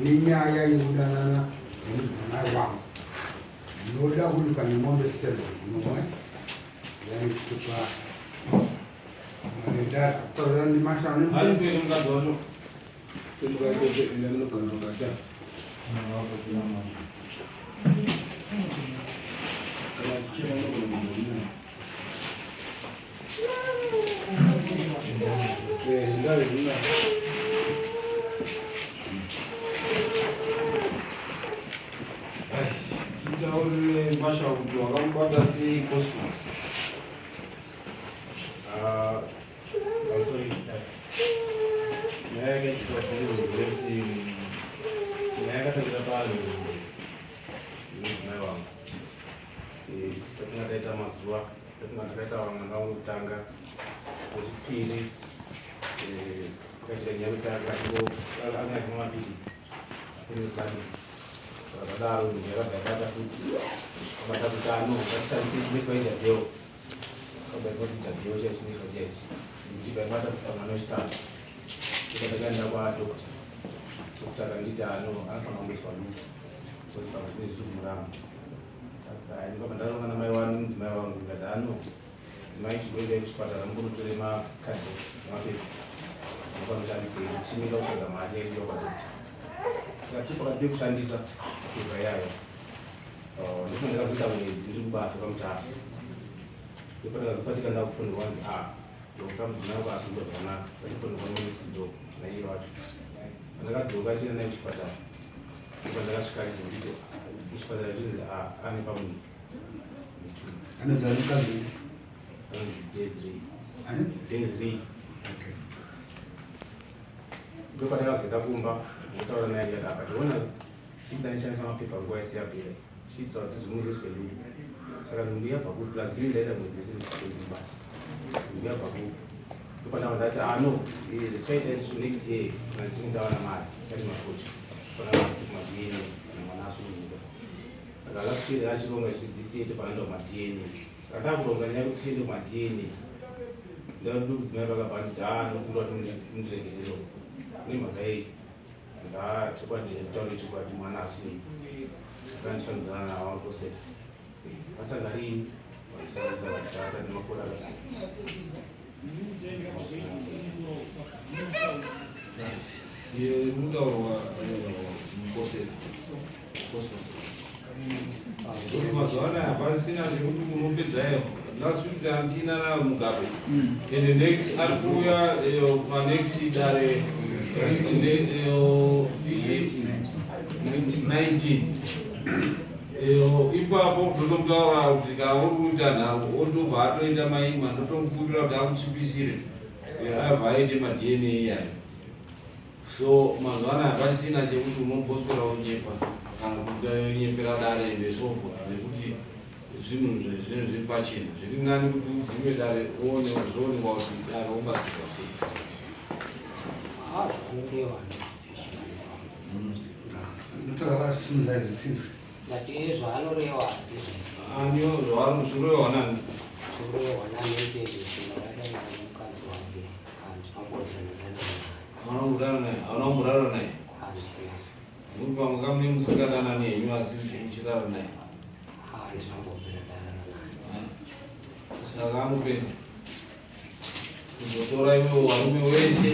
Ndine nyaya yekudanana nemudzimai wangu. Ndinoda kuripa nemombe seven nomwe yaikupa ndataura ndimashanu. Ari mukadzi wacho. Simuka itope enda munogara pakati. Kana chichema unogona kumboona. Titaurire Masha kuti wakamubata sei Cosmos. Ah, I'm sorry. Nyaya yakaitika kuti nyaya yakatangira pano nemudzimai wangu. Takanga taita mazuva takanga takaita mwana wangu kutanga wechipiri pakaitika nyaya yekuti anga achimwa mapiritsi apenezani saka zvadaro nyaya yakabva yabata futi abata kuti ano ngatishandise chinoitwa ijadheo akabva yaita kuti jadheo chaicho chinoitwa chaichi ndichibva yabata futi pamwana wechitatu ika takaenda kwadokta dokta akanditi ano anofanira kungoiswa lupu kuti pamwe zvine zviri kumuramba Ndikabva ndaronga namai wangu nemudzimai wangu ndikati ano dzimai chimboendai kuchipatara mumbonotore makadhi nemapepa anofanoshandisei tichimira kutsvaga mari yaidiwa kwadokta tikati pakati pekushandisa mapepa iyayo oh, ndifuna ndakazoita mwedzi ndiri kubasa kwamutatu ndipo ndakazopatika ndakufonderwa nzi a ah, dokta mudzimai wako asikuita zvakanaka vachifonderwa nenext door naiye wacho andakadzoka achienda naye kuchipatara Ndakasvika ndito kuchipatara chinzi ane pamuviri. Anonzi ani mukadzi? Anonzi Desiree. Desiree. Okay. Ndopandakazoenda kumba ndotaura naye ndikati apa tiona ndaishandisa mapepa nguva yese yapera chiitira kuti zvimuzoiswe lupu saka nhumbu yabva kupi plus ndini ndaita mwedzi yese ndisikuendi kubasa nhumbu yabva kupi ndopandava ndati ah no zvichaita izvi next year kana ndichinge ndawana mari chati makocha fanira kumaDNA kana mwana asununguka saka last year achironga chiti this year tofanira kuenda kumaDNA saka ndakuronga nyaya yekuti tiende kumaDNA ndakuti mudzimai vakabva nditi ah ndokumbira kuti mundiregerero nemhaka yei ndaa chokwadi kutaura chokwadi mwana asununguka akandishandidzana nawo akoseka vatanga rini vachitaura nemakore akadai. Mutaurwa mukosera kuti mazuva anaya hapasisina zvekuti unopedza iyo last week andina na Mugabe and next ari kuuya panext dare 19 ipapo ndotomutaura kuti kana uri kuita nharo otobva atoenda maima ndotomukumbira kuti akuchipisire abva aite maDNA iyayo. So mazuva anaya hapasisina chekuti unomboswera wonyepa kana kunyepera dare ende so forth nekuti zvinhu zvinhu zviri pachena. Zviri nani kuti ubvume dare uone zvoonekwa kuti dare wobatsirwa sei. Ndotaura izvi tinzwe. But iye zvaanoreva handizvizivi. Ani zvorehwa nani? Zvorehwa nani ndakadana nemukadzi wake handina kumbozana naye. Hauna kumbodana naye? Hauna kumborara naye? Handina. Muri pamwe kamune musingadanani henyu asi muchirara naye? Handina kumbobvira ndarara naye. Saka anopenga. Kuzotora iwe varume wese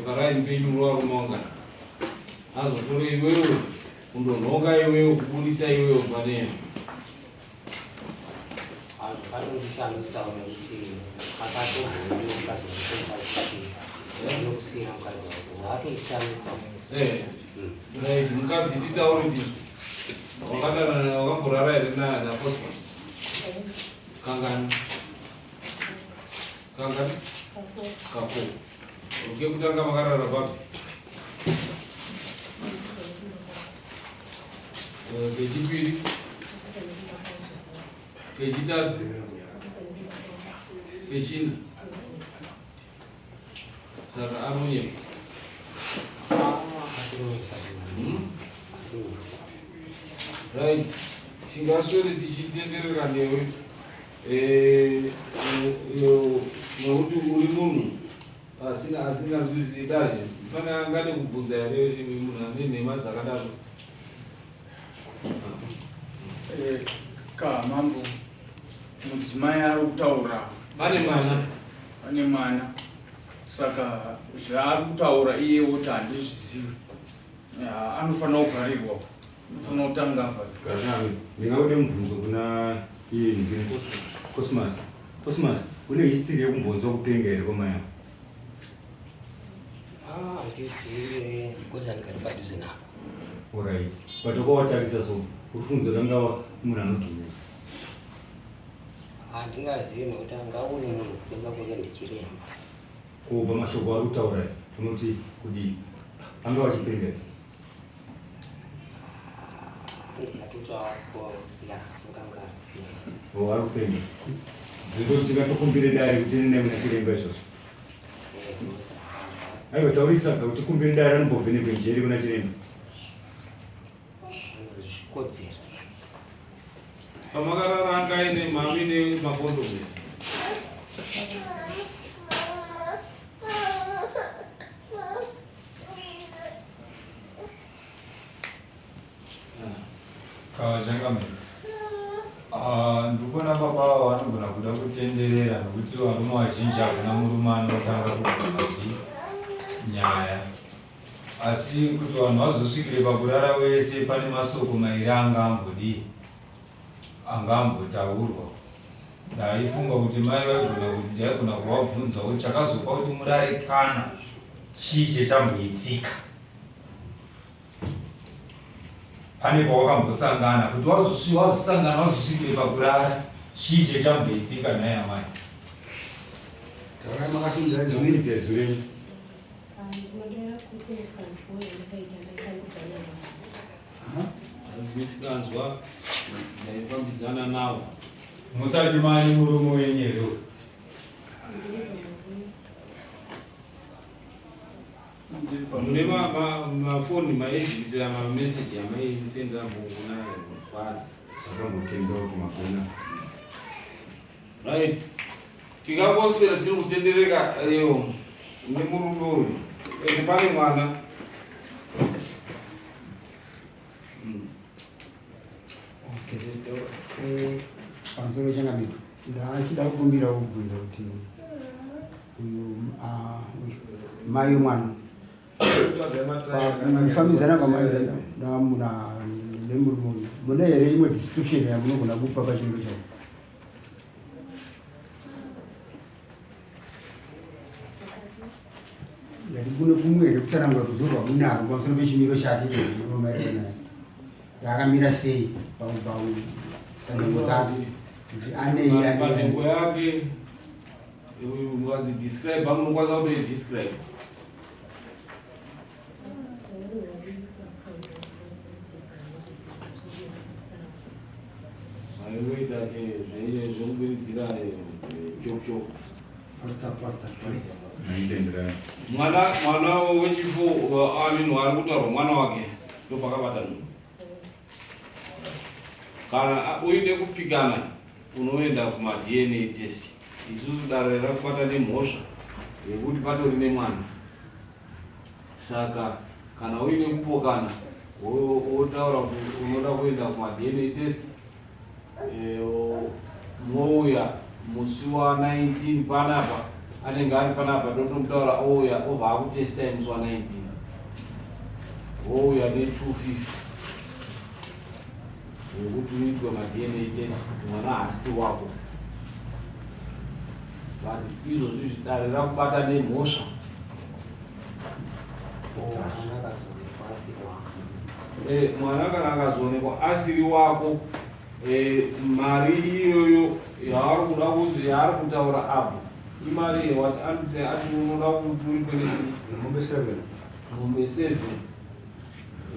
paraini penyu muri varume wangani? Azotore iwewe kundonhonga iwewe kubudisa iwewe pane Akatondishamisa nekuti akatozoona mukadzi wake nokusiya mukadzi wake zvaatondishamisa. Eh, right, mukadzi titaure ndizvo. Wakadana wakamborara here na na Cosmos? Kangani? Kangani? Kafo. Kekutanga makarara papi? Kechipiri? Kechitatu? Kechina? Saka anonyepa. Right. Tingaswere tichitenderera newe eh, eh, nokuti uri munhu. Asina asinganzwisisi dare pane angade kubvunza here munhu ane nhema dzakadaro? Eh, ka mambo mudzimai ari kutaura pane mwana pane mwana saka zvaari kutaura iye woti handizvizivi anofanira kuvharirwa anofanira kutanga avharirwa ndingaude mubvunzo kuna iye ndini Cosmas Cosmas une history yekumbonzwa kupenga here kwamai ako Ah, handizivi because handigari padhuze navo. Alright. But wakawatarisa so uri kufungidzira kuti angava munhu anodhumira. Handingazivi nekuti angaone munhu kupenga kwake ndichiremba. Ko pamashoko ari kutaura unoti kudii? Angava achipenga here? Ari kupenga. Zvekuti tingatokumbire dare kuti nene kuna chiremba izvozvo. Aiwa taurisa ka kuti kumbire dare anombovhenekwe njere kuna chiremba. Zvikodzera. Pamakarara anga aine mami nemakondomu. Changamire, ah, ndikuona baba ava vanogona kuda kutenderera nokuti varume vazhinji hakuna murume anotanga kubvunza chi nyaya asi kuti vanhu vazosvikire pakurara wese pane masoko mairi anga ambodii anga ambotaurwa ndaifunga kuti mai vaigona kuti ndaigona kuvabvunza kuti chakazopa kuti murare kana chii chechamboitika pane pawakambosangana kuti wazosangana wazosvikire pakurara chii chechamboitika nhai amai taurai makasimudza izwi renyu Ndinodera kuti misikanzwa yandakaita ndaifambidzana navo. Misikanzwa ndaifambidzana navo. Musati mani murume wenyu here uyu? Ndiri pamurume. Mune mafoni maezviitira mameseji amaisendera mukuna kwari. Akambotendawo kumagona. Right. Tingangoswera tiri kutendereka iyo nemurume uyu. Ende pane mwana. Pamusoro changamire, ndachida kukumbira kubvunza kuti uyu ah, mai wemwana kufambidzana kwamaita namuna nemurume uyu mune here imwe description yamunogona kupa pachimiro chake? Ndati kune kumwe here kutsanangura ruzivo rwamunarwo pamusoro pechimiro chake maererano naye akamira sei panhengo dzake kuti anei Panhengo yake describe munokwanisa kutoidescribe. Zvaingoita zvekubiridzira chop chop. Faster, faster. Mwana mwana wechifo I mean wari kutaurwa mwana wake ndopakabata nhumbu. Kana uine kupikana unoenda kuma DNA test. Isusu dare rakubata nemhosva yekuti patori nemwana. Saka kana uine kupokana wotaura kuti unoda kuenda kuma DNA test eh, mouya musi wa 19 panapa anenge ari panapa totomutaura ouya obva akutestai musi wa 19 wouya ne 250 wekuti uitwe maDNA test kuti mwana haasiri wako but izvozvi zvidare rakubata nemhosva Eh, mwana kana akazoonekwa asiri wako eh, mari iyoyo yaari kuda kuti yaari kutaura apo imari yewati anoti ati unoda kuti uripwe Mombe seven. Mombe seven.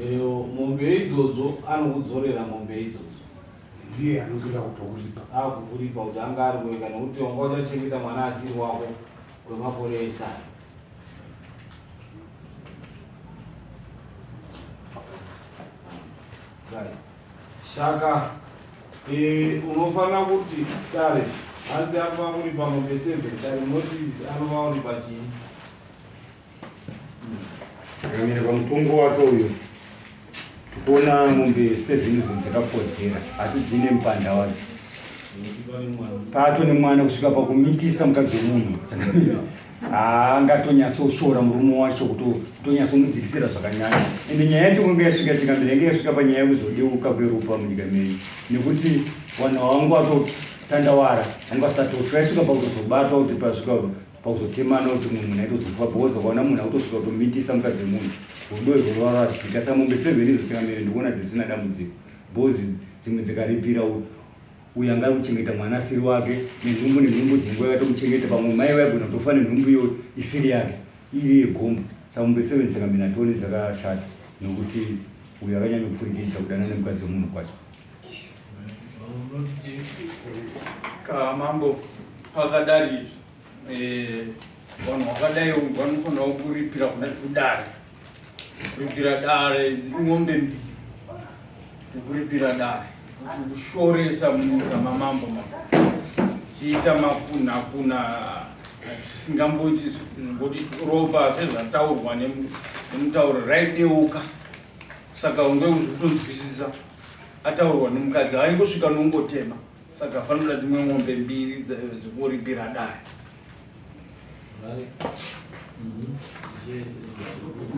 Eh, mombe idzodzo anokudzorera mombe idzodzo Ndiye anotoda kutokuripa. Akukuripa kuti anga ari wega nekuti wanga uchachengeta mwana asiri wako kwemakore ese aya. Right. Saka eh, unofanira kuti dare hanzi anofanira kuripa mombe seven dare munoti anofanira kuripa chii? Akamira pamutongo wake uyu tikuona mombe seven idzo dzakakodzera asi dzine mupanda wadzo pato nemwana kusvika pakumitisa mukadzi wemunhu chakamira haangatonyatsoshora murume wacho kutonyatsomudzikisira zvakanyanya ende nyaya yacho kunge yasvika chikamira inge yasvika panyaya yekuzodeuka kweropa munyika menyu nekuti vanhu vangu vatotandawara vanga vasatotya yasvika pakutozobatwa kuti pasvika pakuzotemana kuti mumwe munhu aitozofa because ukaona munhu akutosvika kutomitisa mukadzi wemunhu rudo irwo rwaradzika saka mombe seven idzo chikamira ndikuona dzisina dambudziko because dzimwe dzikaripira uyo anga ari kuchengeta mwana asiri wake nenhumbu nenhumbu dzenguva yakatomuchengeta pamwe mai vaigona kutofa nenhumbu iyo isiri yake iri yegombo saka mombe seven dzakamira tione dzakashata nokuti uyo akanyanya kupfurikidza kudana nemukadzi wemunhu kwacho Ka mambo pakadari eh, vanhu vakadai vanofanira kuripira kuna kudare kuripira dare ng'ombe mbiri nekuripira dare kuti kushoresa munyika mamambo chiita makunha kuna zvisingamboiti ngoti ropa sezvataurwa nemutauro raideuka saka unge uzvikutonzwisisa ataurwa nemukadzi aingosvika nongotema saka panoda dzimwe ng'ombe mbiri dzekuripira dare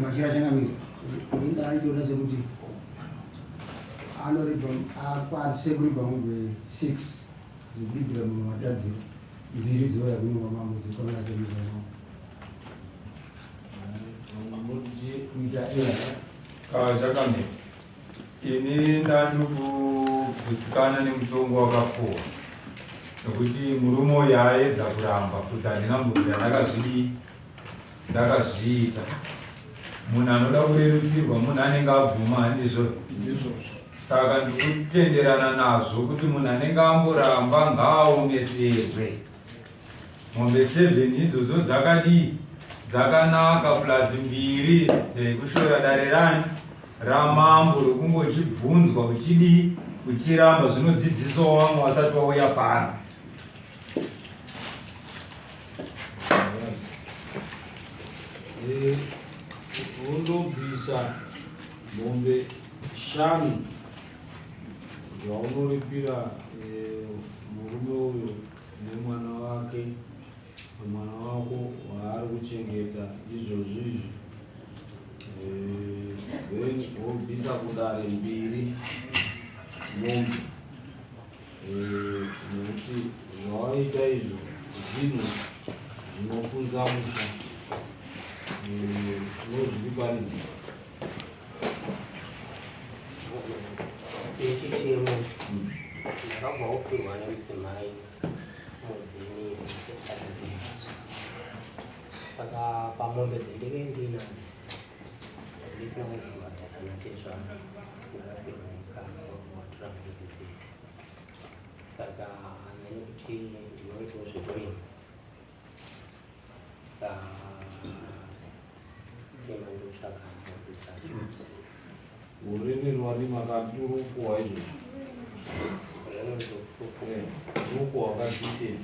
Machira changamira indaitoona sekuti anoripa akwanise kuripa mombe 6 dzekuripira munhu watadzira mbiri dzouya kuno kwamambo dzekwanira sekuita mambo kuita Changamira ini ndandikugutsikana nemutongo wakapuwa nekuti murume uyu aedza kuramba kuti handina mbobvira ndakazvidii ndakazviita munhu anoda kurerutsirwa munhu anenge abvuma handizvo saka ndikutenderana nazvo kuti munhu anenge amboramba ngaaomeserwe Mombe 7 idzodzo dzakadii? Dzakanaka plus mbiri dzekushora dare rani ramambo rokungochibvunzwa uchidii uchiramba zvinodzidzisawo vamwe vasati vauya pano. Eh, Undobvisa mombe shanu zvaunoripira eh, murume uyo nemwana wake mwana wako waari kuchengeta izvozvi izvi eh, then wobvisa kudare mbiri mombe eh, nekuti zvawaita izvo zvinhu zvinopunza musha eh, unozviriparini Ichichemo ndakabva kupfirwa nemudzimai mudzini saka pamombe dzendinge ndinadzo ndisina kuzvibhadhara natezvara ndakapirwa nemukadzi watura mombe dzese saka nekuti ndinoitawo zvekurima Gore rino warima kapi uri kukohwa izvozvo? Uri kukohwa ka this year.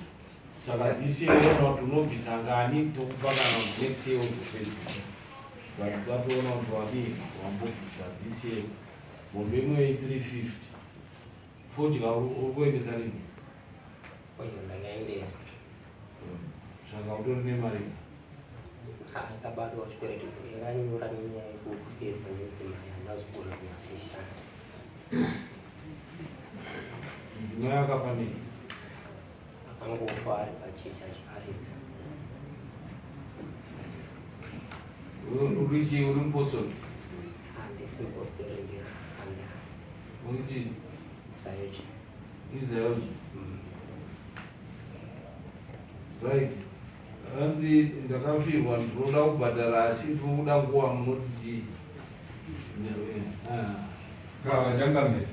Saka this year unoona kuti unobvisa ngani tokupa kana kuti next year wozopedzisa. But tatoona kuti wadii wambobvisa this year. Mombe imwe 350. Fodya uri kuendesa rini? Fodya ndakaendesa. Saka utori nemari? Akabatwa chikwereti yakanyora nenyaya yekufirwa nemudzimai handazogona kunyatsoishanda. Mudzimai akafa nei? Akangofa ari pachechi achiparidza. Uri chii? Uri mupostori? Handisi mupostori ndiri. Uri chii? Zayoji. Izayoji. Right. Hanzi ndakafirwa ndinoda kubhadhara asi ndinokuda nguva munoti chii? Saka changamire,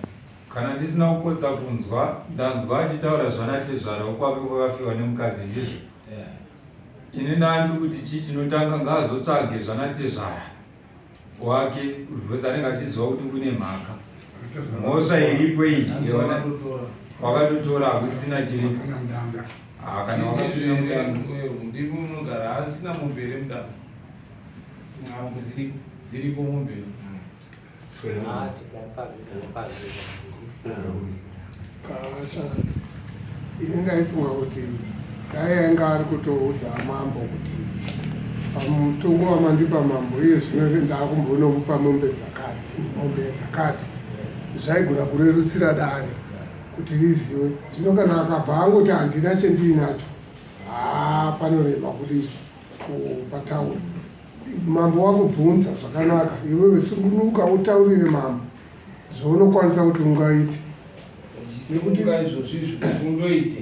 kana ndisina kupotsa kunzwa, ndanzwa achitaura zvana tezvara wekwake kwakafiwa nemukadzi ndizvo? Ini ndandi kuti chii chinotanga ngaazotsvage zvana tezvara wake because anenge achiziva kuti kune mhaka mhosva iripo iyi wakatotora hakusina chiripo ah, kana wakapinda mudanga ndimi unogara asina mombe here mudanga dziripo. Dziripo mombe. Kasha ini ndaifunga kuti dai ainge ari kutoudza mambo kuti pamutongo wamandipa mambo iye zvino ndakumbonomupa mombe dzakati mombe dzakati zvaigona kurerutsira dare kuti riziwe zvino kana akabva angoti handina chendiinacho haa panorema kudii kupataura Mambo wakubvunza zvakanaka, iwewe sungunuka utaurire mambo zvaunokwanisa kuti ungaite. Nekuti izvozvi izvi kuti undoite.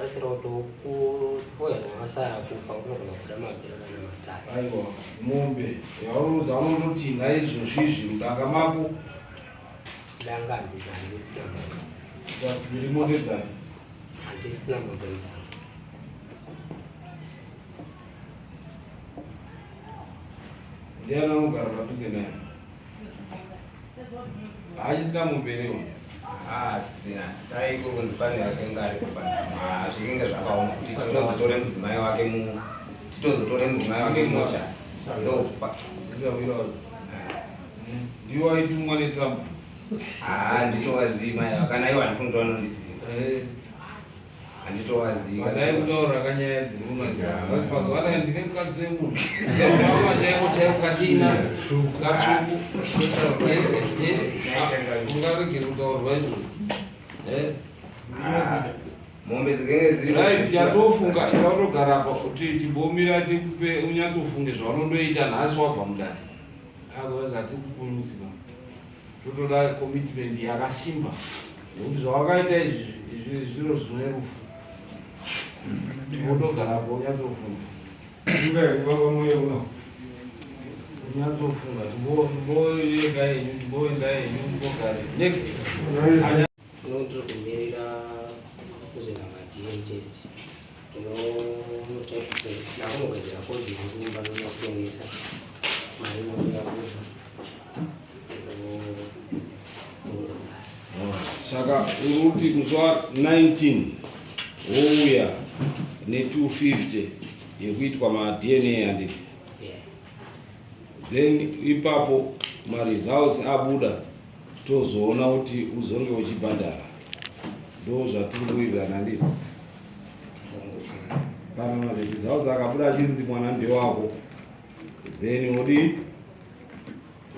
Asira kutokuoya namasara kufa unogona kuda mabhero kana matatu. Aiwa, mombe yaunoza unondoti naizvozvi izvi mudanga mako. Danga handisina mombe. Dziri mombe dzani? Handisina mombe mudanga. Ndiani anogara padhuze naye? Haachisina mombe here? Asina. Dai kunzi pane akanga ari kuba. Zvinenge zvakaoma kuti titozotore mudzimai wake mu titozotore mudzimai wake mocha. Ndopa. Ndiwo aitumwa netsamba. Ah, nditowaziva mai kana iwo handifungi kuti vanondiziva. Eh. Handitowaziva. Vadai kutaura kanyaya dziri kumanja. Asi mazuva anaya ndine mukadzi wemunhu. Mama chaiko chaiko kadina. Katsvuku. Ungaregere kutaurwa izvozvo. Eh. Mombe dzinenge dziri Right, yatofunga yaunogara apa kuti chimbomira tikupe unyatsofunge zvaunondoita nhasi wabva mudare. Otherwise hatikupunyutsi ba. Totoda commitment yakasimba nekuti zvawakaita izvi izvi zviro zvine rufu. Wotogarapo unyatsofunga. Unyatsofunga timboenda henyu timboenda henyu mbogare. Next. Ndiri kumirira kuzoita maDNA test. Ndakunogadzira kodi yekumba ndinotengesa mari inobuda Saka uri kuti musi wa 19 wouya ne 250 yekuitwa maDNA handiti? Then ipapo maresults abuda tozoona kuti uzonge uchibhadhara. Ndo zvatiri kuwirirana ndizvo. Kana maresults akabuda achinzi mwana ndewako then wodii?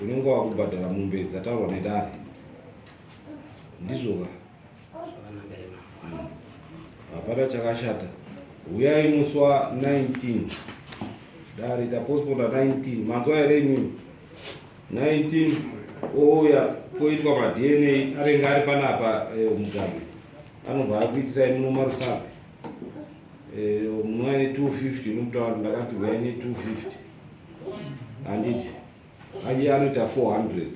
Unenge wakubhadhara mombe dzataurwa nedare. Ndizvo ka? Hapana chakashata. Huyai musi wa 19. Dare tapostpona 19. Manzwa here imimi? 19 ouya poitwa maDNA anenge ari panapa eh, Mugabe. Anobva akuitirai muno maRusape. Eh, munouya ne 250 unomutaura kuti ndakati huyai ne 250. Handiti? Aje anoita 400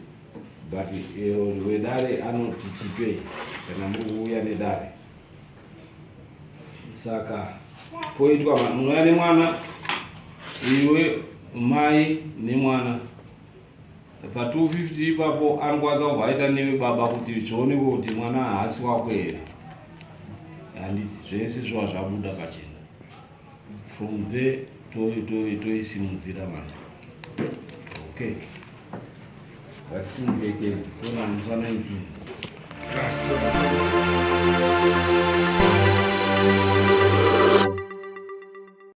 but eh, wedare anoti chipei kana muri kuuya nedare. Saka poitwa munouya nemwana iwe mai nemwana pa 250 ipapo anokwanisa kubva aita newe baba kuti zvionekwe kuti mwana haasi wako here. Handiti zvese zviwa zvabuda pachena. From there toisimudzira manje. Okay. Ngatisimuke tende. Toona musi wa 19.